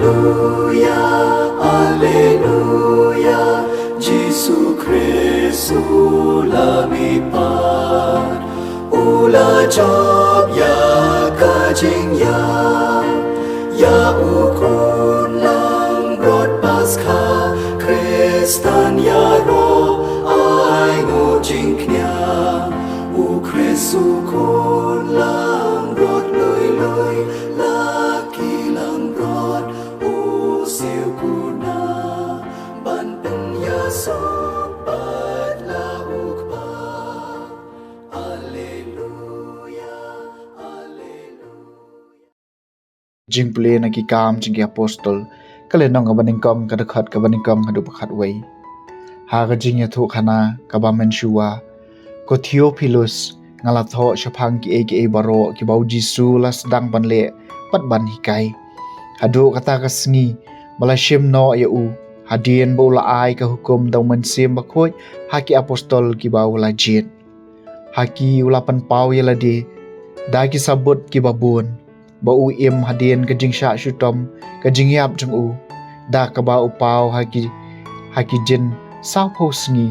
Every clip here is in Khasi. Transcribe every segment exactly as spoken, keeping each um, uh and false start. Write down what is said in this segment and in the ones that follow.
Alleluia, Alleluia, Jisu Khrist u la mihpat, u la jop ïa ka jingïap, ïa u khun langbrot Paskha, Khristan ïaroh ai nguh jingkñia, u Khrist u khun langbrot lui lui, la ki langbrot u siew kuna ban pynïasoh pat la u Kpa. Alleluia, Alleluia. Jingpule na Ki Kam jong ki Apostol, ka lynnong kaba nyngkong, ka dkhot kaba nyngkong haduh ba khatwei. Ha ka jingïathuhkhana kaba mynshuwa, ko Theophilus, nga la thoh shaphang kiei kiei baroh kiba U Jisu u la sdang ban leh bad ban hikai. Haduh kata ka sngi ba la shim noh ïa u, hadien ba u la ai ka hukum da U Mynsiem Bakhuid ha ki apostol kiba u la jied. Ha ki u la pynpaw ïa lade da ki sabut kiba bun, ba u im hadien ka jingshah shitom ka jingïap jong u, da kaba u paw ha ki, ha ki jin sawphew sngi,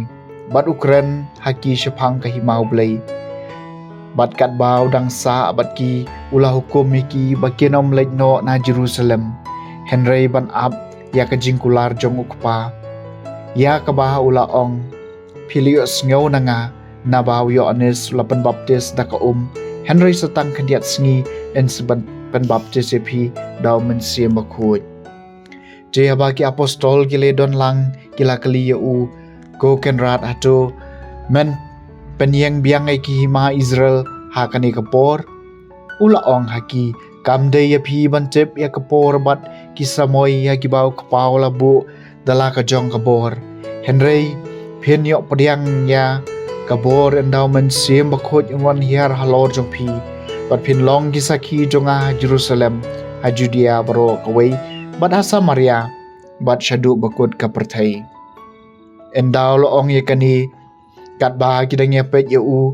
bad u kren ha ki shaphang ka Hima U Blei. Bad katba u dang sah bad ki, u la hukum ïa ki ba kin ym leit noh na Jerusalem, hynrei ban ap ïa ka jingkular jong U Kpa, ïa kaba u la ong: Phi la ïohsngew na nga, naba u Ïoannis u la pynbaptis da ka um, hynrei sa tang khyndiat sngi yn sa pyn-, pynbaptis ïa phi da U Mynsiem Bakhuid. Te haba ki apostol ki la don lang, ki la kylli ïa u: Ko Kynrad, hato men pynïeng biang ïa ki hima Israel ha kane ka por? U la ong ha ki: Kam dei ïa phi ban tip ïa ka por bad ki samoi ïa kiba U Kpa u la buh da la ka jong ka bor. Hynrei phin ïoh pdiang ïa ka bor ynda U Mynsiem Bakhuid un wan hiar halor jong phi, bad phin long ki sakhi jong nga ha Jerusalem, ha Judea baroh kawei, bad ha Samaria, bad shaduh ba kut ka pyrthei. Ynda u la ong ïa kane, katba ki dang ïapeit ïa u,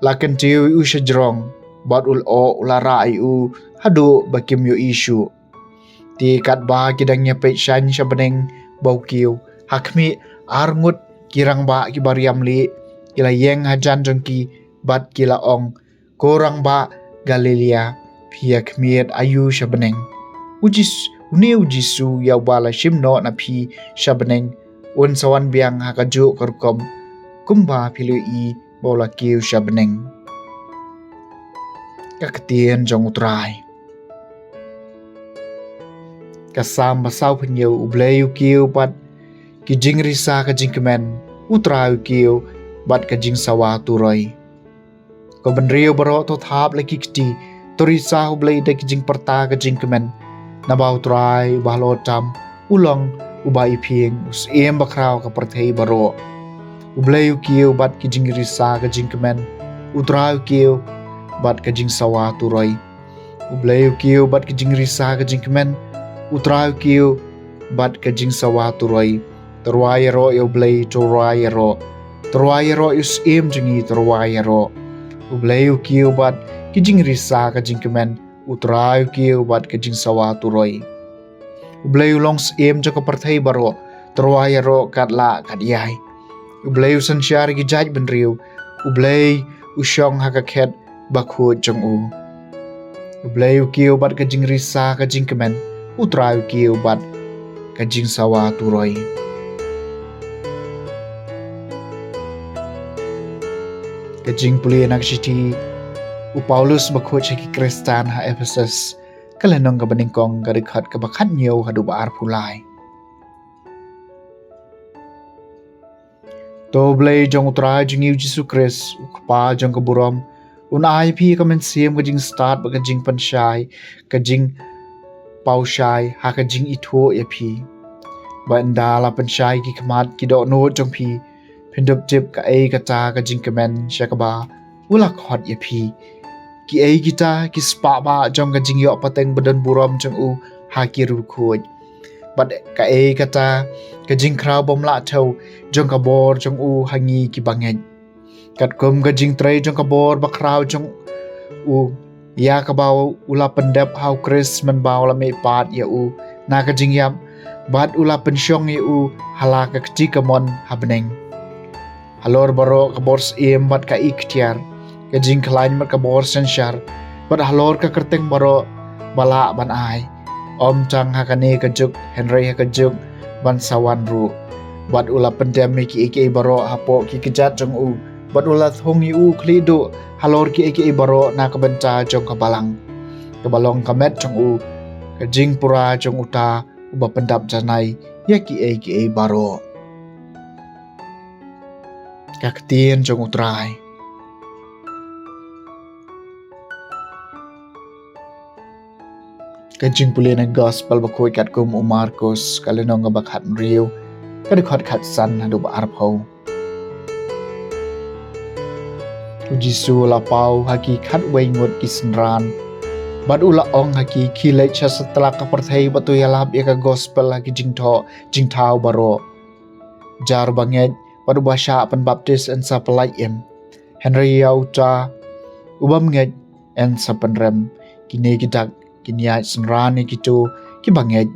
la kyntiew ïa u sha jrong, bad u lyoh u la rah ïa u haduh ba kim ïohi shuh. Te katba ki dang ïapeit shane sha bneng ba u kiew, ha khmih, ar ngut ki rangbah kiba riam lieh ki la ïeng hajan jong ki, bad ki la ong: Ko rangbah Galilea, phi ïa khmied aïu sha bneng? U Jis-, une U Jisu ïa uba la shim noh na phi sha bneng, un sa wan biang ha kajuh ka rukom kumba phi la ïohi ba u la kiew sha bneng. Ka ktien jong U Trai. Ka Salm ba sawphew hynñiew. U Blei u kiew bad ki jingrisa ka jingkmen, U Trai u kiew bad ka jingsawa turoi. Ko bynriew baroh, to thap la ki kti, to risa ha U Blei da ki jingpyrta ka jingkmen. Naba U Trai uba halor tam u long uba iphieng, u Syiem bakhraw ka pyrthei baroh. U Blei u kiew bad ki jingrisa ka jingkmen, U Trai u kiew bad ka jingsawa turoi. U Blei u kiew bad ki jingrisa ka jingkmen, U Trai u kiew bad ka jingsawa turoi. To rwai ïaroh ïa U Blei, to rwai ïaroh. To rwai ïaroh ïa u Syiem jong ngi, to rwai ïaroh. U Blei u kiew bad ki jingrisa ka jingkmen, U Trai u kiew bad ka jingsawa turoi. U Blei u long Syiem jong ka pyrthei baroh, to rwai ïaroh kat lah kat ïai. U Blei u synshar ïa ki jaitbynriew, U Blei u shong ha ka khet bakhuid jong u. U Blei u kiew bad ka jingrisa ka jingkmen, U Trai u kiew bad ka jingsawa turoi. Ka jingpule na ka shithi u Paulus bakhuid sha ki Khristan ha Ephesus, ka lynnong kaba nyngkong, ka dkhot kaba khathynñiew haduh ba arphew lai. To U Blei jong U Trai jong ngi U Jisu Khrist, U Kpa jong ka burom, un ai ïa phi ka mynsiem ka jingstad bad ka jingpynshai, ka jingpawshai ha ka jingithuh ïa phi. Ba ynda la pynshai ki khmat ki dohnud jong phi, phin dup tip kaei kata ka jingkmen sha kaba u la khot ïa phi. Kiei kita ki spah bah jong ka jingïoh pateng ba don burom jong u ha ki riewkhuid. Bad kaei kata ka jingkhraw bym lah thew jong ka bor jong u ha ngi ki bangeit. Katkum ka jingtrei jong ka bor bakhraw jong u, ïa kaba u la pyndep ha U Khrist mynba u la mihpat ïa u na ka jingïap, bad u la pynshong ïa u ha la ka kti kamon ha bneng. Halor baroh ka bor syiem bad ka ikhtiar, ka jingkhlaiñ bad ka bor synshar, bad halor ka kyrteng baroh ba lah ban ai, ym tang ha kane ka juk hynrei ha ka juk ban sa wan ruh. Bad u la pyndem ïa kiei kiei baroh hapoh ki kjat jong u, bad u la thung ïa u khlieh duh halor kiei kiei baroh na ka bynta jong ka balang, kaba long ka met jong u, ka jingpura jong uta uba pyndap janai ïa kiei kiei baroh. Ka ktien jong U Trai. Ka jingpule na gospel bakhuid katkum u Markus, ka lynnong kaba khathynriew, ka dkhot khatsan haduh ba arphew. U Jisu u la paw ha ki khatwei ngut ki synran, bad u la ong ha ki, khie leit sha satlak ka pyrthei bad to ïalap ïa ka gospel ha ki jingthoh jingthaw baroh. Jar uba ngeit bad uba shah pynbaptis yn sa pyllait im, hynrei ïa uta u bym ngeit yn sa pynrem. Kine ki dak kin ïaid synran ïa kito kiba ngeit.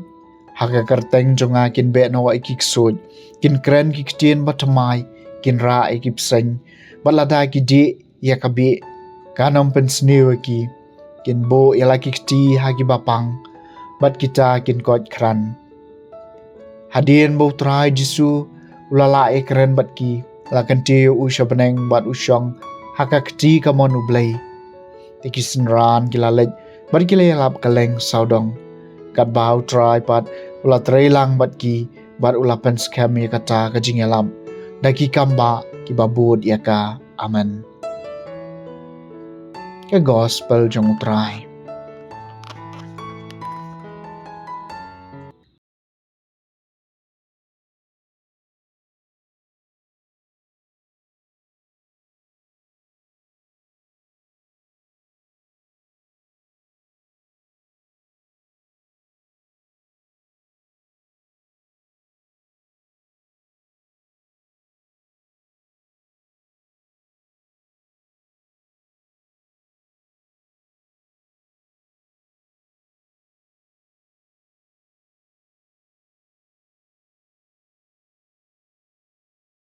Ha ka kyrteng jong nga kin beh noh ïa ki ksuid, kin kren ki ktien bathymmai, kin rah ïa ki bseiñ, bad lada ki dih ïa ka bih, kan ym pynsniew ïa ki. Kin buh ïa la ki kti ha kiba pang, bad kita kin koit khran. Hadien ba U Trai Jisu u la lah ïakren bad ki, la kyntiew u sha bneng bad u shong ha ka kti kamon U Blei. Te ki synran ki la leit bad ki la ïalap kylleng sawdong. Katba U Trai pat u la trei lang bad ki, bad u la pynskhem ïa kata ka jingïalap da ki kam bah kiba bud ïa ka. Amen. Ka gospel jong U Trai.